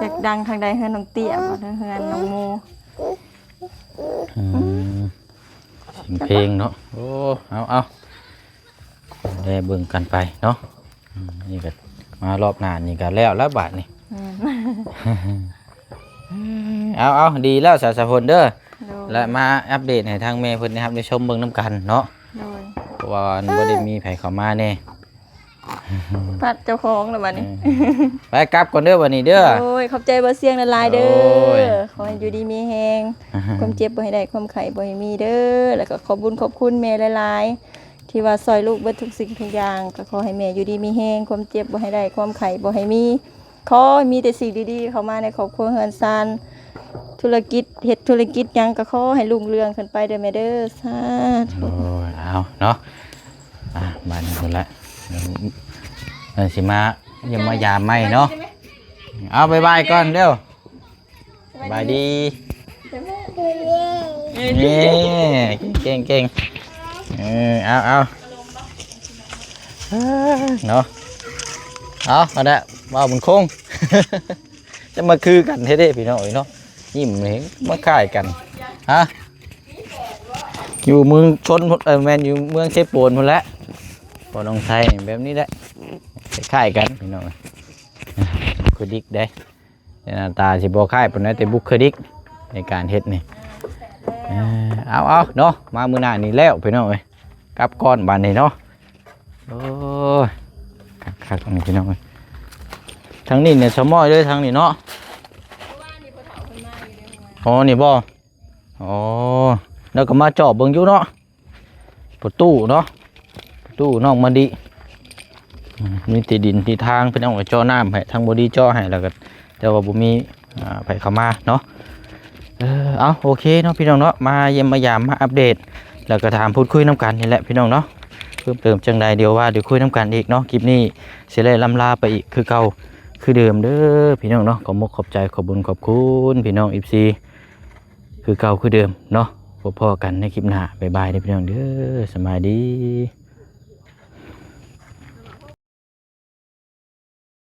ຈັກດັງທາງໃດ ເຮືອນນ້ອງເຕ້ຍບໍ່ ຫຼືເຮືອນນ້ອງໂມ? ອືມ ສຽງເພງເນາະ. ໂອ້ ເອົາໆ ແລເບິ່ງກັນໄປເນາະ. ອືມ ນີ້ກໍມາລອບໜ້ານີ້ກໍແລ້ວລະບາດນີ້. ແມ່ນ ເອົາໆ ດີແລ້ວສາວ ສາວຝົນເດີ. ໂດຍ ແລະມາອັບເດດໃຫ້ທາງແມ່ເພິ່ນໄດ້ຮັບໄດ້ຊົມເບິ່ງນຳກັນເນາະ. ໂດຍ ເພາະວ່າມັນບໍ່ໄດ້ມີໃຜເຂົ້າມາແນ່. ພັດເຈົ້າຂອງແລ້ວບັດນີ້ ເອີ ໄປກັບກ່ອນເດີບັດນີ້ເດີ. ໂອ້ຍ ຂອບໃຈບໍ່ສຽງຫຼາຍໆເດີ. ໂອ້ຍ ຂໍໃຫ້ຢູ່ດີມີແຮງ ຄວາມເຈັບບໍ່ໃຫ້ໄດ້ ຄວາມໄຂ້ບໍ່ໃຫ້ມີເດີ. ແລ້ວກໍຂອບບຸນຂອບຄຸນແມ່ຫຼາຍໆ ທີ່ວ່າຊ່ອຍລູກເບິດທຸກສິ່ງທຸກຢ່າງ. ກໍຂໍໃຫ້ແມ່ຢູ່ດີມີແຮງ ຄວາມເຈັບບໍ່ໃຫ້ໄດ້ ຄວາມໄຂ້ບໍ່ໃຫ້ມີ. ຂໍໃຫ້ມີແຕ່ສິ່ງດີໆເຂົ້າມາໃນຄອບຄົວເຮືອນຊານ ທຸລະກິດ ເຮັດທຸລະກິດຫຍັງກໍຂໍໃຫ້ຮຸ່ງເຮືອງຂຶ້ນໄປເດີແມ່ເດີ. ສາທຸ. ໂອ້ຍ ເອົາເນາະ ອ່າ ບາດນີ້ພຸ້ນລະ ເອີ ຊິມາຢ້ຽມມາຢາມໃໝ່ເນາະ. ເອົາ ບາຍບາຍກ່ອນເດີ. ສະບາຍດີ. ເຢ້ ເກັ່ງໆ ເອີ ເອົາ ເອົາ ເນາະ ເອົາ ເອົາລະ ເວົ້າບຸນຄົງ ຈະມາຄືກັນແທ້ເດ້ພີ່ນ້ອງເອີຍເນາະ. ຍິ້ມນີ້ມາຄ້າຍກັນ ຮະ ຢູ່ເມືອງຊົນ ເອີ ແມ່ນຢູ່ເມືອງເຊໂປນພຸ້ນແຫຼະ. ພໍ່ນ້ອງໄຊແບບນີ້ແຫຼະ ຄ້າຍກັນພີ່ນ້ອງ ບຸກຄະລິກເດ້. ແຕ່ໜ້າຕາຊິບໍ່ຄ້າຍປານໃດ ແຕ່ບຸກຄະລິກໃນການເຮັດນີ້. ເອີ ເອົາ ເອົາເນາະ ມາມື້ໜ້ານີ້ແລ້ວພີ່ນ້ອງເອີຍ ກັບກ່ອນບາດນີ້ເນາະ. ໂອ້ຍ ຄັກໆ ນີ້ພີ່ນ້ອງເອີຍ ທາງນີ້ນີ້ສະໝໍ້ເດີ ທາງນີ້ເນາະ. ອໍ ນີ້ບໍ່? ອໍ ແລ້ວກໍມາຈອບເບິ່ງຢູ່ເນາະ ປະຕູເນາະ ປະຕູນ້ອງມະລິ ອືມ ມີທີ່ດິນທີ່ທາງ ພີ່ນ້ອງເອີຍ ເຈາະນ້ຳໃຫ້ ທາງບໍ່ດີເຈາະໃຫ້ ແລ້ວກໍ ແຕ່ວ່າບໍ່ມີ ອ່າ ໃຜເຂົ້າມາເນາະ. ເອີ ເອົາ ໂອເຄເນາະ ພີ່ນ້ອງເນາະ ມາຢ້ຽມມາຢາມ ມາອັບເດດ ແລ້ວກໍຖາມພູດຄຸຍນຳກັນນີ້ແຫຼະ ພີ່ນ້ອງເນາະ. ເພີ່ມເຕີມຈັ່ງໃດ ດຽວວ່າດຽວຄຸຍນຳກັນອີກເນາະ. ຄລິບນີ້ຊິໄດ້ລ່ຳລາໄປອີກຄືເກົ່າຄືເດີມເດີ ພີ່ນ້ອງເນາະ. ຂອບມົກຂອບໃຈ ຂອບບຸນຂອບຄຸນ ພີ່ນ້ອງ ເອັຟຊີ ຄືເກົ່າຄືເດີມເນາະ. ພົບພໍ້ກັນໃນຄລິບໜ້າ. ບາຍບາຍເດີພີ່ນ້ອງເດີ ສະບາຍດີ.